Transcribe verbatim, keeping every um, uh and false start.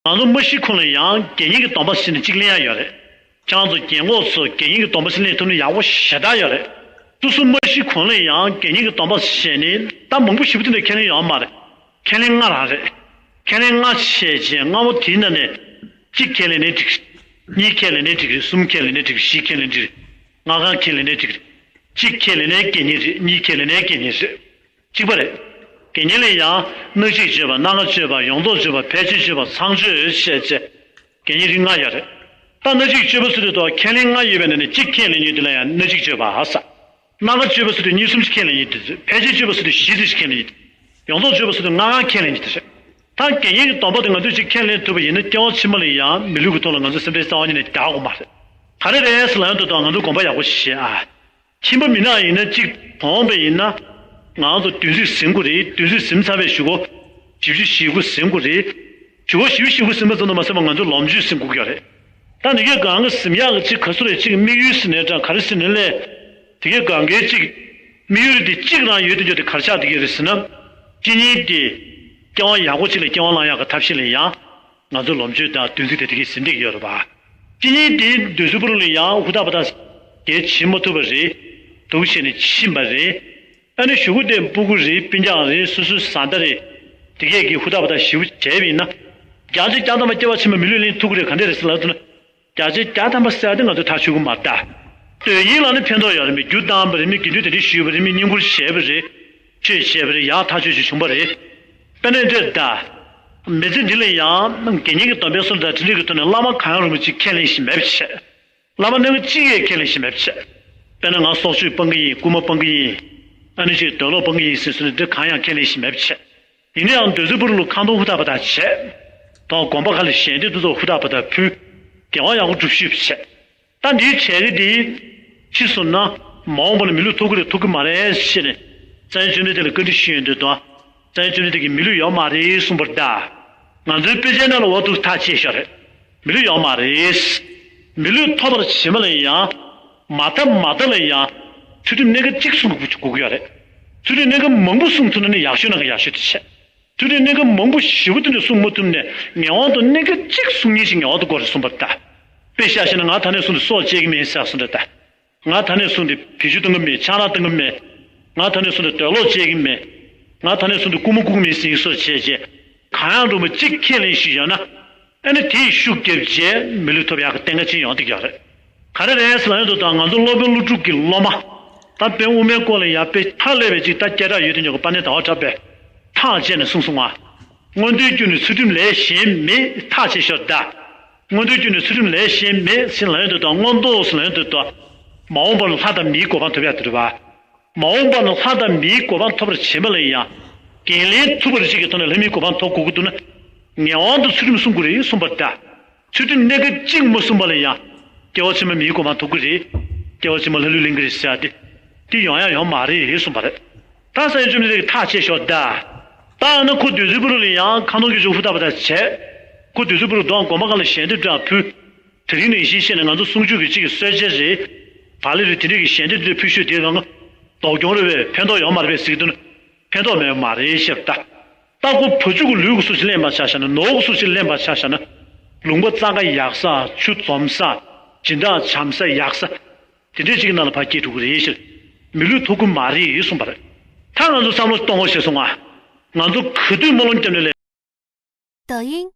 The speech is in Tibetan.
ང་ཚོ་མ་ཤི་གོང་ལ་ཡང་དགེ་བསྙེན་གྱི་སྡོམ་པ་ཟེར་ནས་གཅིག་ལེན་ཡ་ཡོད་རེད། ཁྱེད་རང་ཚོ་རྒན་གོག་ཚོ་དགེ་བསྙེན་གྱི་སྡོམ་པ་ཟེར་ལེན་ཐུབ་ན་ཡག་པོ་ཞེ་དྲག་ཡོད་རེད། སོ་སོ་མ་ཤི་གོང་ལ་ཡང་དགེ་བསྙེན་གྱི་སྡོམ་པ་བྱས་ནས་ད་མང་པོ་ཞེ་པོ་དེ་འདྲ་ཁས་ལེན་ཡོད་མ་རེད། ཁས་ལེན་ལྔ་རང་རེད། ཁས་ལེན་ལྔ་བྱས་རྗེས་ལྔ་པོ་དེའི་ནང་ནས་གཅིག་ཁས་ལེན་ནའི་འགྲིག་རེད། གཉིས་ཁས་ལེན་ནའི་འགྲིག་རེད། གསུམ་ཁས་ལེན་ནའི་འགྲིག་རེད། བཞི་ཁས་ལེན་འགྲིག་རེད། ལྔ་གང་ཁས་ལེན་ནའི་འགྲིག་རེད། གཅིག་ཁས་ལེན་ནའི་དགེ་བསྙེན་རེད། གཉིས་ཁས་ལེན་ནའི་དགེ་བསྙེན་རེད། གཅིག་པ་རེད། དགེ་བསྙེན་ལ་ཡང་སྣ་གཅིག་བརྗོད་པ། སྣ་ལྔ་བརྗོད་པ། ཡོངས་རྫོགས་བརྗོད་པ། ཕལ་ཆེར་བརྗོད་པ། ཚངས་བརྗོད་བྱས་བྱས། དགེ་བསྙེན་རིགས་ལྔ་ཡོད་རེད། ད་སྣ་གཅིག་བརྗོད་པ་ཟེར་དུས་ད་ཁས་ལེན་ལྔ་ཡོད་པའི་ནང་ནས་གཅིག་ཁས་ལེན་ཡོད་དེ་ལ་ཡང་སྣ་གཅིག་བརྗོད་པ་ཟེར། སྣ་ལྔ་བརྗོད་པ་ཟེར་དུས་གཉིས་གསུམ་ཅིག་ཁས་ལེན་ཡོད་དེ། ཕལ་ཆེར་བརྗོད་པ་ཟེར་དུས་བཞི་ཙམ་ཅིག་ཁས་ལེན་ཡོད་དེ། ཡོངས་རྫོགས་བརྗོད་པ་ཟེར་དུས་ལྔ་གང་ཁས་ལེན་ཡོད་དེ་རེད། ད་དགེ་བསྙེན་གྱི་སྡོམ་པ་དེ་ང་ཚོས་ཅིག་ཁས་ལེན་ཐུབ་པ་ཡིན་ན་སྐྱེ་བ་ཕྱི་མ་ལ་ཡང་མི་ལུས་ཀྱི་ཐོག་ལ་ང་ཚོའི་སེམས་ཁྲལ་རྩ་བ་ཉིད་ནས་རྒྱག་དགོས་མ་རེད། ག་རེ་རེད་ཟེར་ལབ་ཡོང་དུས་ད་ང་ཚོ་དགོངས་པ་ཡག་པོ་བཞེས་ཨ། ཁྱིམ་པ་མི་ནག་ཡིན་ན་གཅིག་གྲོངས་པ་ཡིན་ན། ང་ཚོ་བདུན་ཚིགས་ཟིན་དགོས་རེད། བདུན་ཚིགས་ཟིན་ཚར་བའི་གཞུག་གུ། བཞི་བཅུ་ཞེ་དགུ་ཟིན་དགོས་རེད། གཞུག་གུ་བཞི་བཅུ་ཞེ་དགུ་ཟིན་པ་ཙམ་དུ་མ་ཟད་པར་ང་ཚོ་ལོངས་སྤྱོད་ཟིན་དགོས་ཀྱི་ཡོད་རེད། ད་ནི་གའི་གང་གི་ཟིན་ཡག་གི་གཅིག་ག་ཚོད་རེད། གཅིག་དམིགས་ཡུལ་ཟིན་ནའི་འདྲ། ག་རེ་ཟིན་ནའི་ལས། དེ་གའི་གང་གའི་གཅིག་དམིགས་ཡུལ་དེ་གཅིག་རང་ཡོད་དུ་འཇོག་དེ་ག་རེ་ཆགས་བསྡད་ཀྱི་རེད་ཟེར་ན། གཅིག་གཉིས་དེ། སྐྱེ་བ་ཡག་པོ་གཅིག་ལ་སྐྱེ་བ་བླང་ཡག་གི་ཐབས་ཤེས་ལ་ཡང་། ང་ཚོ་ལོངས་སྤྱོད་དང་བདུན་ཚིགས་དེ་དེ་གའི་ཟིན་བསྡད་ཀྱི་ཡོད་རེད་པ། གཅིག་གཉིས་དེ་འདོད་རྩུབ་པོ་ལ་ཡང་ཧུར་ཐག་པ་དང་གལ་བྱེད་མ་ཐུབ་པ་རེད། སྡུག་བྱས་ནས་ཕྱིན་པ་རེད། ཨ་ནི་གཞུག་གུ་དེ་སྤུ་གུ་རེད། སྤུན་ཀྱག་རེད། སོ་སོའི་བཟའ་ཟླ་རེད། དེ་གས་ཀྱིས་ཧུར་ཐག་པ་དང་ཞེ་པོ་བྱས་པ་ཡིན་ན། བརྒྱ་ཆ་བརྒྱ་ཐམ་པ་སྐྱེ་བ་ཕྱི་མ་མི་ལུས་ལེན་ཐུབ་ཀྱི་རེད། ག་འདྲས་རེད་ཟེར་ལབ་ཐུབ་ན། བརྒྱ་ཆ་བརྒྱ་ཐམ་པ་ཟེར་ཏེ་ང་ཚོ་ཐག་ཆོད་ཀྱི་མ་རེད་ད། དོན་སྙིང་ལ་ནི་ཕན་ཐོགས་ཡོད་རེད་མི། རྒྱུ་བཏང་བ་རེད་མི། དགེ་འདུན་དེ་འདྲས་ཞུས་པ་རེད་མི། བསྙེན་བཀུར་བྱས་པ་རེད། ཆོས་བྱས་པ་རེད། ཡག་ཐག་ཆོད་ཅིག་བྱུང་པ་རེད། དཔེར་ན་འདྲས་ད། མི་ཚེ་འདི་ལ་ཡང་དགེ་བསྙེན་གྱི་སྡོམ་པའི་སྲོལ་དང་འཕྲིན་ལས་ཀྱི་ཐོག་ནས་བླ་མ་གང་ཡང་རུང་བ་ཅིག་ཁས་ལེན་བཞིན་མེད་པ་བྱས། བླ་མ་སྣ་ཁ་གཅིག་ཡས་ཁས་ལེན་བཞིན་མེད་པ་བྱས། དཔེར་ན་ང་སྲོག་གཅོད་སྤང་གི་ཡིན། རྐུན་མ་སྤང་གི་ཡིན། ཨ་ནི་ཅིག་འདོད་ལོག་སྤང་གི་ཡིན་ཟེར་སོང་ནས་འདི་གང་ཡང་ཁས་ལེན་བཞིན་མེད་པ་བྱས། ཡིན་ན་ཡང་འདོད་རྩུབ་པོ་ལ་ཁ་འདོན་ཧུར་ཐག་པ་དང་བྱས། དང་དགོན་པ་ཁག་ལ་ཞལ་འདེབས་དེ་ཚོ་ཧུར་ཐག་པ་དང་ཕུལ། དགེ་བ་ཡག་པོ་སྒྲུབ་ཤེས་པ་བྱས། ད་འདིའི་བྱས་རིགས་འདི་ཕྱིས་སུ་ན་མ་འོངས་པ་ལ་མི་ལུས་ཐོབ་ཀྱི་རེད་ཐོབ་ཀྱི་མ་རེད་ཟེར་ནས་རྩ་བའི་བཅོམ་ལྡན་འདས་ལ་བཀའ་འདྲི་ཞུས་ཡོང་དུས་དང་། རྩ་བའི་བཅོམ་ལྡན་འདས་ཀྱིས་མི་ལུས་ཡོད་མ་རེད་གསུངས་པ་རེད་ད། ང་ཚོའི་དཔེ་ཆའི་ནང་ལ་འོ་འདུག་ཐག་བཅད་ཤག་རེད། མི་ལུས་ཡོད་མ་རེད། མི་ལུས་ཐོབ་པར་བྱེད་པ་ལ་ཡང་། མ་ཐབས་མ་ཐབས་ལ་ཡང་ཚུལ་ཁྲིམས་གནད་འགག་གཅིག་སྲུང་དགོས་ཀྱི་ཡོད་རེད། ཚུལ་ཁྲིམས་གནད་འགག་མང་པོ་སྲུང་ཐུབ་ན་ནི་ཡག་ཤོས་ནང་གི་ཡག་ཤོས་དེ་བྱས། ཚུལ་ཁྲིམས་གནད་འགག་མང་པོ་ཞེ་པོ་དེ་འདྲ་སྲུང་མ་ཐུབ་ནས་ངེས་པར་དུ་གནད་འགག་གཅིག་སྲུང་མཁན་ཞིག་ངེས་པར་དུ་དགོས་རེད་གསུངས་པ་རེད་ད། དཔེ་བཞག་བཞག་ན་ང་ད་ནས་བཟུང་སྟེ་སྲོག་བཅད་ཀྱི་མིན་ཟེར་གསུངས་རེད་ད། ང་ད་ནས་བཟུང་སྟེ་བེད་སྤྱོད་གཏོང་གི་མེད། ཆང་རག་བཏུང་གི་མེད། ང་ད་ནས་བཟུང་སྟེ་འདོད་ལོག་བཅད་ཀྱི་མེད། ང་ད་ནས་བཟུང་སྟེ་རྐུན་མ་རྐུ་གི་མེད་ཟེར་སྲོག་བཅད་བྱས། གང་ཡང་རུང་བ་གཅིག་ཁས་ལེན་ཞིག་ཡོད་ན། ཨ་ནི་དེས་ཤུགས་བརྒྱབ་རྗེས་མི་ལུས་ཐོབ་ཡག་གི་གཏན་འཁེལ་ཅིག་ཡོང་བསྡད་ཀྱི་ཡོད་རེད། ག་རེ་རེད་ཟེར་ལབ་ཡོང་དུས་ད་ང་ཚོ་སློབ་དཔོན་ཀླུ་སྒྲུབ་ཀྱི་སློབ་མ། ད་དཔེ་དབུ་མའི་སྐོར་ལ་ཡང་དཔེ་ཧ་ལས་པའི་ཅིག་ད་སྐད་གྲགས་ཡོད་དེ་ཉོ་གི་དཔལ་ལྡན་ཟླ་བ་གྲགས་པས་ཐག་བཅད་ནས་གསུངས་སོང་ང་། མངོན་མཐོའི་རྒྱུ་ནི་ཚུལ་ཁྲིམས་ལས་གཞན་མེད་ཐག་བཅད་ཤོག་ད། མངོན་མཐོའི་རྒྱུ་ནི་ཚུལ་ཁྲིམས་ལས་གཞན་མེད་ཟེར་ལབ་ཡོང་དུས་ད་མངོན་མཐོ་ཟེར་ལབ་ཡོང་དུས་ད། མ་འོངས་པ་ལ་ལྷ་དང་མིའི་གོ་འཕང་ཐོབ་ཡག་དེ་རེད་བ། མ་འོངས་པ་ན་ལྷ་དང་མིའི་གོ་འཕང་ཐོབ་པར་བྱེད་པ་ལ་ཡང་། འགན་ལེན་ཐུབ་པ་རེ་ཞིག་གི་ཐོག་ནས་ལྷ་མིའི་གོ་འཕང་ཐོབ་དགོས་ཀྱི་འདུག་ན། ངེས་པར་དུ་ཚུལ་ཁྲིམས་སྲུང་དགོས་རེད་གསུངས་པ་རེད་ད། ཚུལ་ཁྲིམས་གནད་འགག་གཅིག་མ་སྲུང་པ་ལ་ཡང་། སྐྱེ་བ་ཕྱི་མ་མིའི་གོ་འཕང་ཐོབ་ཀྱི་རེད། སྐྱེ་བ་ཕྱི་མ་ལྷ་ལུས་ལེན་གྱི་རེད་ཟེར་ཡ་དེ། དེ་ཡོང་ཡ་ཡོད་མ་རེད་གསུངས་པ་རེད། ད་སངས་རྒྱས་བཅོམ་ལྡན་འདས་ཀྱིས་ཐག་བཅད་ཤོག་ད། ད་ཨ་ན་ཁོ་འདོད་རྩུབ་པོ་ལ་ཡང་ཁ་འདོན་གྱི་ཆོག་ཧུར་ཐག་པ་དང་བྱས། ཁོ་འདོད་རྩུབ་པོ་ལ་དོ་དགོན་པ་ཁག་ལ་ཞལ་འདེབས་འདྲ་ཕུལ། དེ་རིང་ནང་བཞིན་བཤད་ན་ང་ཚོ་གསུང་ཆོས་ཀྱི་གཅིག་གི་གསོལ་ཇ་རེད། བག་ལེབ་རེད། དེ་འདྲས་ཀྱི་ཞལ་འདེབས་དེ་འདྲ་ཕུལ་ཤོས་དེ་རང་ལྡོག་གྱོང་རེད་པས། ཕན་ཐོགས་ཡོད་མ་རེད་པས་ཟེར་གྱི་འདུག་ན། ཕན་ཐོགས་མེད་པ་མ་རེད་ཤག་ད། ད་ཁོ་བ་ཕྱུགས་ཀྱི་ལུས་ཀྱི་སྲོག་ཅིག་ལེན་པ་ཆ་བཞག་ན། ནོར་གྱི་སྲོག་ཅིག་ལེན་པ་ཆ་བཞག་ན། ལུང་པ་བཙག་ག་ཡག་ས། ཆུ་འཛོམས་ས། སྦྱིན་བདག་བྱམས་ས་ཡག་ས། དེ་འདྲས་ཅིག་གི་ནང་ལ་ཕར་སྐྱེལ་ཐུབ་ཀྱི་རེད་ཤག་མི་ལུས་ཐོབ་ཀྱི་མ་རེད་གསུངས་པ་རེད། ད་ང་ཚོ་བསམ་བློ་གཏོང་དགོས་ཤེས་སོང་ང་། ང་ཚོ་ག་དུས་སྨོན་ལམ་བརྒྱབ་ནས་ལས། 抖音，